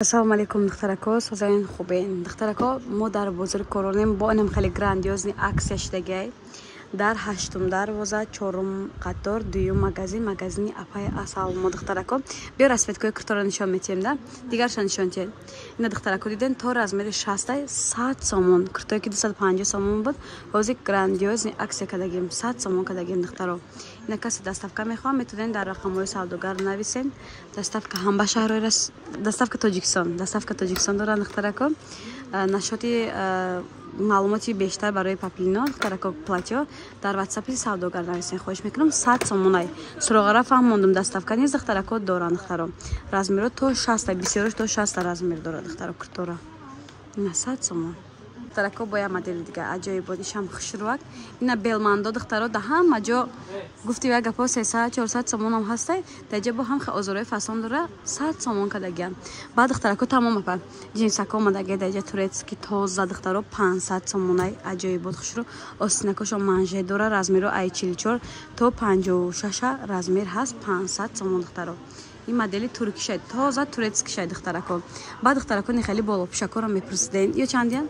Ассалому алайкум, духтарако, созаин, хубен? Духтарако, мо дар бозори Коронем бо инам хеле грандиозный акция шидагиай. Дар ҳаштум дарвоза, чорум қатор, дуюм магазин, магазини апаи Асал. Мо, духтарако, биё, расцветкои куртаро нишон метиҳем да, дигарша нишон тиҳем. Ина, духтарако, диден, то размери 60-ай, 100 сомон. Куртое ки 250 сомон буд, ҳозир грандиозный акция кардагим, 100 сомон кардагим, духтаро. Ина, касе доставка мехоҳам, метавонед дар рақамҳои савдогар нависен. Доставка ҳам ба шаҳрҳои, доставка Тоҷикистон, доставка Тоҷикистон доранд, духтарако. Нашоти маълумоти бештар барои поплино, духтарако, платьё дар ватсапи савдогар нависен, хоҳиш мекунам. 100 сомонай суроғара фаҳмондум. Доставка низ, духтарако, доранд. Духтаро, размеро то 60-а, бисёрош то 60-а размер дорад, духтаро, куртора. Ина, 100 сомон, духтарако. Бо як модели дига, аҷоибот, ишам хушрӯак. Ина, белмандо, духтаро, да ҳама ҷо гуфти як гапо 300, 400 сомонам ҳастай, даҷа бо ҳам озораи фасон дора, 100 сомон кардагиям. Баъд, духтарако, тамом, апа, ҷинсако омадаги даҷа, турецкий, тоза, духтаро, 500 сомонай. Аҷоибот, хушрӯ, остинакошо манже дора, размеро ай 44 то 56-а размер ҳаст, 500 сомон, духтаро. Ин модели туркишай, тоза турецкишай, духтарако. Баъд, духтарако, нехели болопӯшакоро мепурсиден, ё чандиян?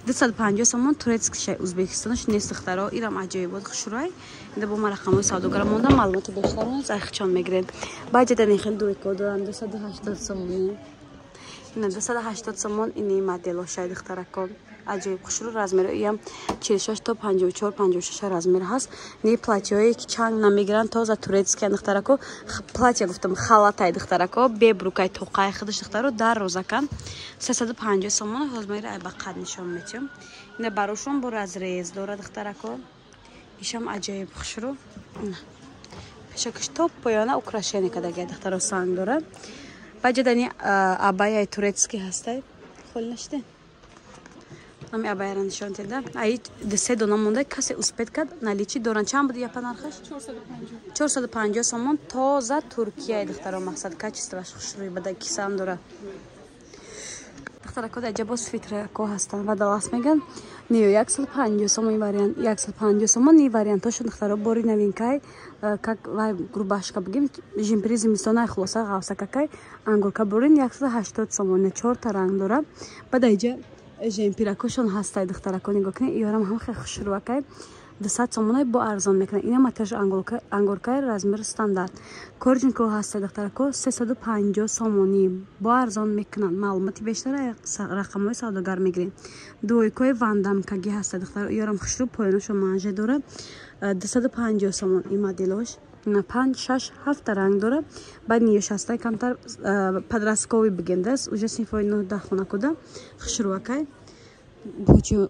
250 сомон, турецкишай, Узбекистонаш нест, духтаро. Ирам аҷоибот, хушрӯай. Инда бо ма рақамҳои савдогара монда, маълумоти бештар айхчон мегирем. Баъд ҷадани хел дуйко дорам, 280 сомони. Ина, 280 сомон ини моделошай, духтарако, аҷоиб хушрӯ. Размеро иам 46 то 54, 56 размер ҳаст. Не, платьёе ки чанг намегиранд, тоза турецкия, духтарако. Платья гуфтам, халатай, духтарако, бебрукай, тоқай худаш, духтаро, дар розакан, 350 сомон. Ҳозмери ай ба қад нишон метиҳам. Ина, барошон бо разрез дора, духтарако, ишам аҷоиб хушрӯ. Пешакиш то поёна украшение кардагия, духтаро, санг дора. Баҷадани абаяи турецкий ҳастай, холи нашиде. Ами абаяра нишон теда. Аи се дона монда, касе успеть кард, наличии доран. Чанд буд, япа, нархаш? 450 сомон, тоза Туркияи, духтаро, мақсад, качествоаш хушрӯй, бада кисаам дора. Духтарако, даҷа боз свитерако ҳастанд ва далас меган. Не, 150 сомон вариант, 150 сомон ни вариантошон, духтаро, бори новинкай, как вай рубашка бигем, жемпери зимистонай, хулоса, ғавсакакай, ангурка бурин, 180 сомон, чорта ранг дора. Баъд аиҷа жемпиракошон ҳастай, духтарако, нигоҳ кунед, иёрам ҳам хеле хушрӯакай, 200 сомонай, бо арзон мекунад. Ина маташ ангуркай, размер стандарт. Коржинко ҳастай, духтарако, 350 сомонӣ, бо арзон мекунанд. Маълумоти бештар рақамҳои савдогар мегирем. Двойкои вандамкагӣ ҳастай, духтаро, иёрам хушрӯ, поёнашо манже дора, 250 сомон ин моделош. На, панҷ, шаш, ҳафта ранг дора. Баъд ниёш ҳастай, камтар подростковый бигем, да, уже синфои нӯҳ, 10 хонакуда, хушрӯакай,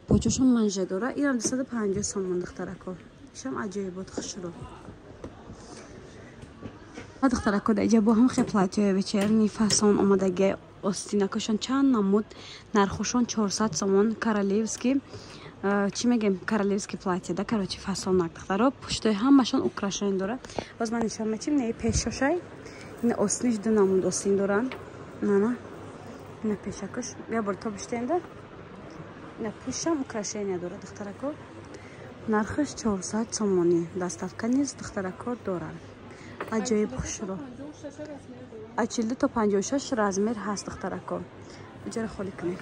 почошон манже дора. Ирам 250 сомон, духтарако, ишам аҷоибот, хушрӯ. Духтарако, даиҷа бо ҳам хел платьёи вечерний фасон омадаги, остинакошон чанд намуд, нархошон 400 сомон. Королевский, чӣ мегем, королевский платье да, короче, фасонак, духтаро, пуштои ҳамашон украшение дора. Боз ман нишон метим. Не, пешошай, ина остиниш, ду намуд остин доранд. Нана, ина пешакош, я бор то биштенда. Ина, пуштам украшение дора, духтарако, нархаш 400 сомонӣ. Доставка низ, духтарако, доранд. Аҷоиб хушро, аз 42 то 56 размер ҳаст, духтарако. Иҷара холӣ кунед.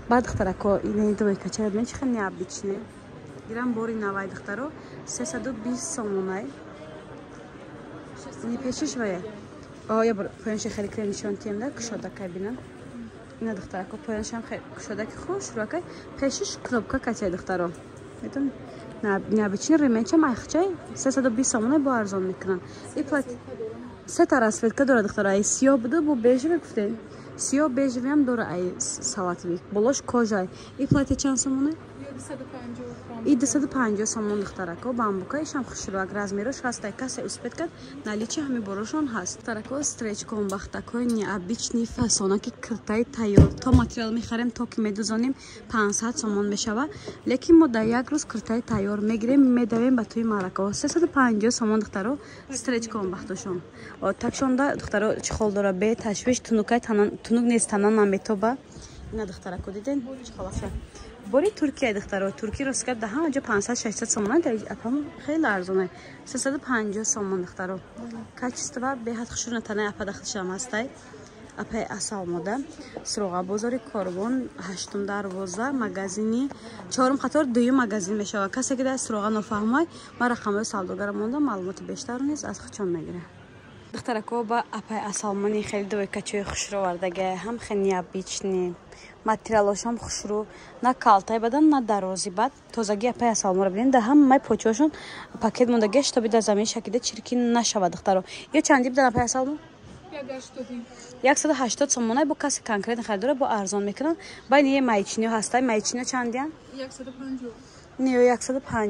Баъд, духтарако, ини двойкача бибинед, чӣ хел необычный. Гирам, бори навай, духтаро, 320 сомонай. Ини пешиш вая, я бор поёнши хеле кира нишон тием да, кушодакай бинам. Ина, духтарако, поёншам кушодаки, хушрӯакай, пешиш кнопка катяй, духтаро, медон, необычный ременчам айхчай, 320 сомонай, бо арзон мекунанд. И плат сета расцветка дора, духтаро, ай сиёҳ буду, бо бежевый гуфтем, сиёҳ, бежевыям дора, ай салатовый, болош кожай. И платье чанд сомонай? И 250 сомон, духтарако, бамбука, ишам хушрӯак, размерош ҳастай. Касе успеть кард, наличии ҳами борошон ҳаст. Духтарако, стречкон, бахтакҳои необычный фасонаки, киртаи тайёр, то материал мехарем, то ки медузонем, 500 сомон мешава, лекин мо дар як рӯз киртаи тайёр мегирем, медавем ба тӯи маъракаҳо. 350 сомон, духтаро, стречкон, бахтошон такшонда, духтаро, чӣ хол дора, беташвиш, тунукай, тунук нест, тана наметоба. Ина, духтарако, диден, чӣ холаша, бори Туркия, духтаро. Туркия, рост гап, да ҳама ҷо 500, 600 сомон, апам хеле арзонай, 350 сомон, духтаро. Качество беҳад хушрӯ, танаи апада худшам ҳастай. Апай Асал мода, Суроға, бозори Корвон, ҳаштум дарвоза, магазини чорум қатор, дуюм магазин мешавад. Касе ки дар Суроға нофаҳмай, ман рақамҳои савдогара мондам, маълумоти бештар низ аз худшон мегирам. Духтарако, ба апай Асалмони хеле двойкачои хушрӯ овардагай, ҳам хеле необычный, материалошам хушрӯ, на калтай бадан, на дарози бад. Тозагӣ апай Асалморо бинед, дар ҳамаи почоашон пакет мондагия, чтобы дар замин шакида чиркин нашавад. Духтаро, ё чанди будан, апай Асалмо? 180 сомона. Бо каси конкретно харидора бо арзон мекунанд. Байни е маечниё ҳастай. Маечниё чандиян? Не, 150.